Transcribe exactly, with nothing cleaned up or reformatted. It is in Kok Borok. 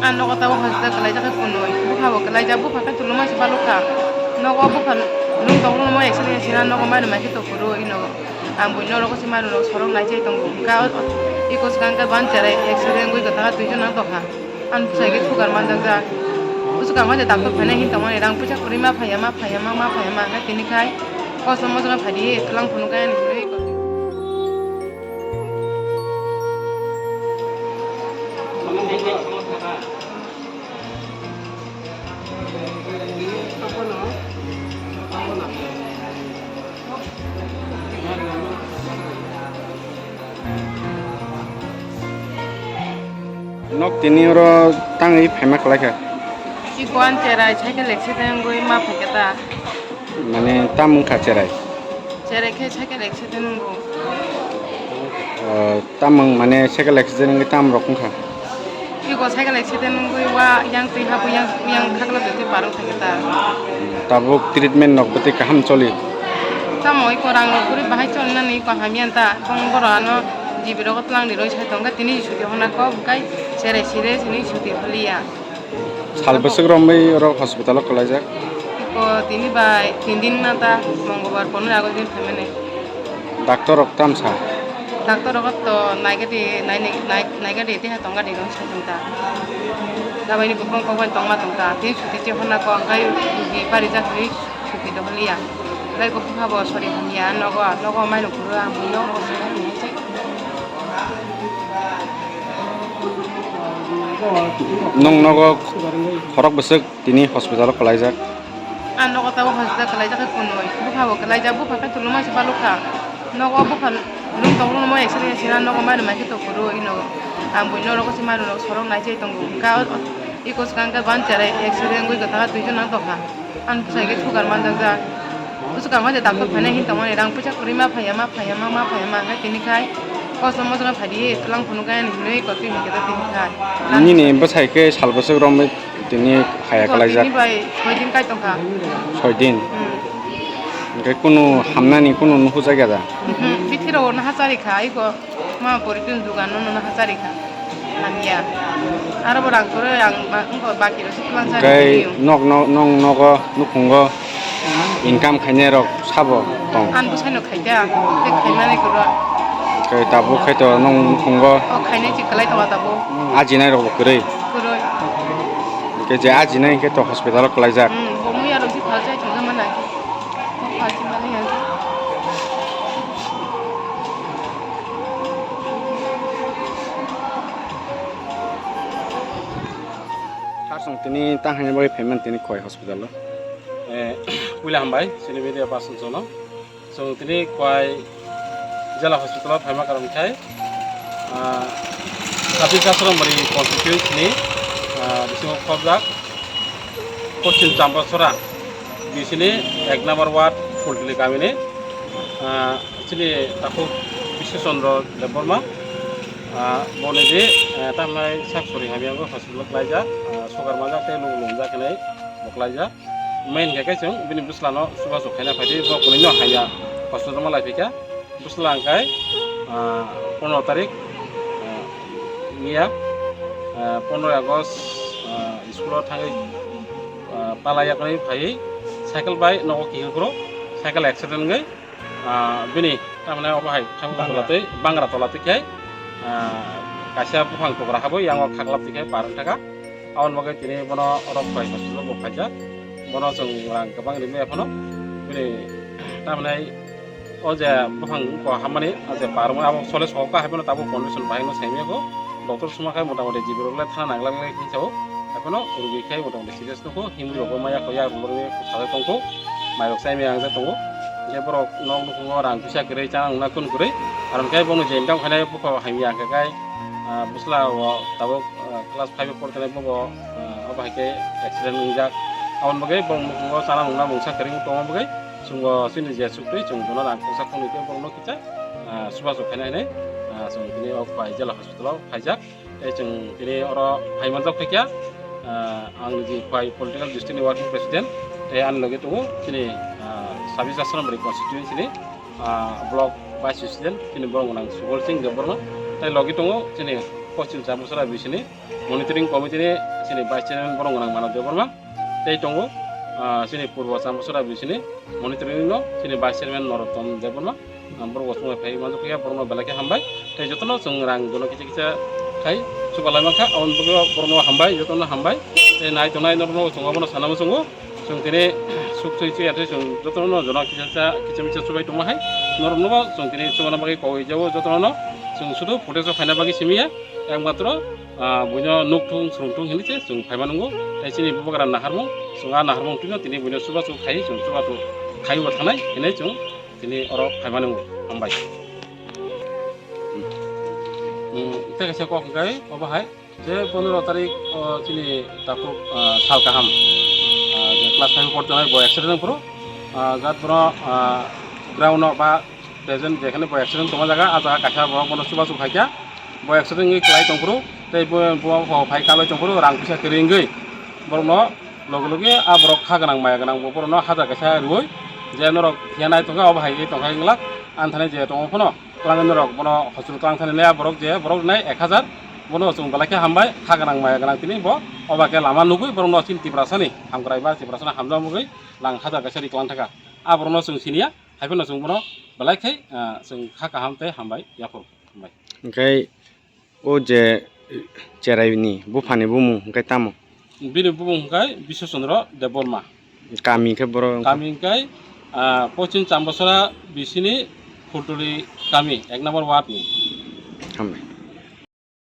Ang nogo tabuk hospital kwlaijak khe kunui. Bupha bo kwlaijak, bupha khe tuluma se balukha. Nogo bupha lung tong lung mo accident sina nogo mari mai khe to phuru ino. Ang buino rogo se mari rok sorok nai chai tongo. Ka iko swkang khe ban cherai accident goi gotha duijon ang tokha. Ang bwsai khe sugar manjak jak. Bwswk ang hoide doctor phainai hin tongmani rang puisa kwrwi ma phaiya, ma phaiya, ma, ma phaiya, ma khe tini khai kosom mojong phai di, twlang phunuk khe ani hinwi. Nok tini oro tangwi phaima kwlai kha. Iko ang cherai cycle accident wngwi ma phaikha ta. Mane tam wngkha cherai? Cherai khe cycle accident wngo. O, tam wng mane cycle accident wngwi tam rok wngkha? Iko cycle accident wngwi wa yang twi ha buyang, buyang khakla twi parwng thangkhe ta. Tabuk treatment nok bwtwi kaham choli? Tamo iko rang rok kwrwi bahai cholinani iko hamya ta. Tong borok ano G B rogo twlang ni roi sai tongkha tini suti honna kok bwkai cherai sire sini suti holiya. Sal bwswk romwi oro hospital o kwlaijak? Iko tini bai tin din na ta, Mongolbar, ponero August din phaimani. Doctor rok tam sa? Doctor rok to naigadi, nai-, nai-, naigadi, teha tongadi rong sa ta. Dabai ni bukung kok bai tongma tongta. Tin suti che honna ko angkai rugi pari jak ni suti dohliya. Lai ko bupha bo sori hamya, nogo, nogo mai no kuro ang bui nogo sori hamya. Nwng nogo khorok bwswk tini hospital o kwlaijak? Ang nogo tabuk hospital kwlaijak khe kunui. Bupha bo kwlaijak, bupha khe tuluma se balukha. Nogo bupha lung tong lung mo accident sina nogo mari mai khe to kuro ino. Ang bui norok se mari rok sorok nai chai tongo. Ka iko swkang khe ban cherai accident wngwi gotha duijon ang tokha. Ang bwsai khe sugar manjak jak. Bwswk ang hoide doctor phainai hin tongmani rang puisa kwrwi ma phaiya, ma phaiya, ma, ma phaiya, ma khe tini khai kosom mojong phai di, twlang phunuk khe ani hinwi kotwi hinkhe ta tini khai. Nini bwsai khe sal bwswk romwi tini haya kwlaijak? Tini bai soi din kai tongkha. Soi din? Hmm. Hwnkhe kunu hamnani kunu nuhujak ya da? Mhm. Bithiro naha chari kha, iko. Ma poriton dugan no no hachari kha. Hamya. Aro bo rang kwrwi ang ba-, wngkha baki rok se twlang chari. Kai nok no, nong nogo, nukhungo income khainai rok sabo tong? Ang bwsai no khaida, tei khaimani kwrwi. Kai tabuk khai to nong nukhungo? O khainai se kwlai tongo tabuk. Ajinai rok bo kwrwi? Kwrwi. Hwnkhe je ajinai hwnkhe to hospital o kwlaijak? Hmm, bo muya rok se phal chai thangkha mana. Bo phal se mani ya. Sir, chwng tini tang hamya bagwi phaimani tini Khowai hospital o. Eh, puila hambai chini media person jono. Chwng tini Khowai jela hospital o phaima karon khai, ah, Sabis Asrambari constituency ni, ah, bisingo khobjak Poschim Chamrasora bisini ek number ward Phultili kamini, ah, chini takhuk Biswa Chandra Debbarma, ah, boni di, eh, tamnai sak sori hamya wngwi hospital o klaijak, ah, sugar manjak tei lung lumjak hinwi bo klaijak. Main khe kaisung bini bwslano chubachu khaina phaidi, bo kwnwino hamya hospital o ma lai phikha. Bwsla hwnkhe, ah, pondro tarik, ah, miya, ah, pondro August, ah, school o thangwi, ah, pala yakni phaiwi cycle bai nogo kihil phuru cycle accident wngwi, ah, bini tamni obo hai thangwi bangra tola twi, bangra tola twi khe, ah, kaisa buphang tokra habwi yango khaklap twi khe par wng thaka. Aboni bagwi tini bono rok bai hospital o bo phaijak. Bono chwng rang kwbang rimwi phano bini tamni o je buphang wngkha hammani, o je par wngmani abo sole sokha, hai phano tabuk condition bahai no saimaya kho. Doctor suma khai mota moti G B rok le thana nangla nangla hinwi sao. Hai phano rugi khai mota moti serious nukho, himwi rok bo maya kho, yak rok bo sajak tongkho, mai rok chaimaya wngjak tongo. Hingkhe borok nok nukhungo rang puisa kwrwi, chana nungna kunu kwrwi, aro hwnkhe bono je income khainai bupha bo hamya hwnkhe khai, ah, bwsla o tabuk, ah, class five o portonai bobo, ah, obo hai khe accident wngjak. Aboni bagwi borok nukhungo chana nungna mungsa kwrwi wng tongma bagwi chwngbo chini je chuktwi chwng bono rang khungsa khungnwi tei borokno kisa, ah, chubachu khaina hinwi, ah, chwng tini o Khowai jela hospital o phaijak. Tei chwng tini oro phaimanjak phaikha, ah, ang niji Khowai political district ni working president tei ani logi tongo chini, ah, Sabis Asrambari constituency ni, ah, block vice president, chini borok gwnang Subol Singh Debbarma. Tei logi tongo chini Poschim Champuchara bisini monitoring committee ni chini vice chairman borok gwnang Manav Debbarma, tei tongo, ah, chini purbo Champuchara bisini monitoring no chini vice chairman Norottom Debbarma, ah, borok bo chumui phai manjak ya, borokno belai khe hambai. Tei jotono chwng rang jono kisa kisa khai chubalai mankha, aboni bagwi borokno hambai, jotono hambai. Tei nai tongnai norokno chwng abono sana muchungo. Chwng tini suk sui sui atwi chwng jotono jono kisa kisa kisa misa chubai tongma hai. Norokno bo chwng tini chubana bagwi kogwi jabo jotono. Chwng sudu footage o phaina bagwi simi ya. Ekmatro, ah, buino nukthung srungthung hinwi se chwng phaima nungo. Tei chini bubagra naharmung, chwng a naharmung twino tini buino chubachu khai, chwng chubachu khaiwi bo thangnai hinwi chwng tini oro phaima nungo. Hambai. Hmm, tei kaisa kok hwnkhe obo hai. Je pondro tarik, o, chini takhuk, ah, sal kaham, ah, je class five porjonai bo accident wngphuru, ah, jat bono, ah, ground no ba present jekhane bo accident tongma jaga, ah jaga kaisa borok bono chubachu khaikha, bo accident wngwi kwlai tongphuru, tei bo, bo, bo phai kalai tongphuru, rang puisa kwrwi wngwi borokno loge loge ah borok kha gwnang maya gwnang bo borokno hajar kaisa rwui, je norok phiya nai tongkha obo hai tongkha wngla, ang thani je tongo phano. Twlang norok bono hospital twlang thani le borok je borok nai ek hajar, bono chwng belai khe hambai, kha gwnang maya gwnang tini bo oba khe lama nugui borok no chini Tiprasa ni hamkrai ba Tiprasa ni hamjak mugui lang hajar kaisa ri twlang thaka. A borok no chwng siniya, hai phano chwng bono belai khe, ah, chwng kha kaham tei hambai yaphuru hambai. Hwnkhe o je cherai ni buphani bumung hwnkhe tamo? Bini bumung hwnkhe Biswa Chandra Debbarma. Kami khe borok? Kami hwnkhe, ah, Poschim Chambasara bisini Phultuli kami, ek number ward ni. Hambai.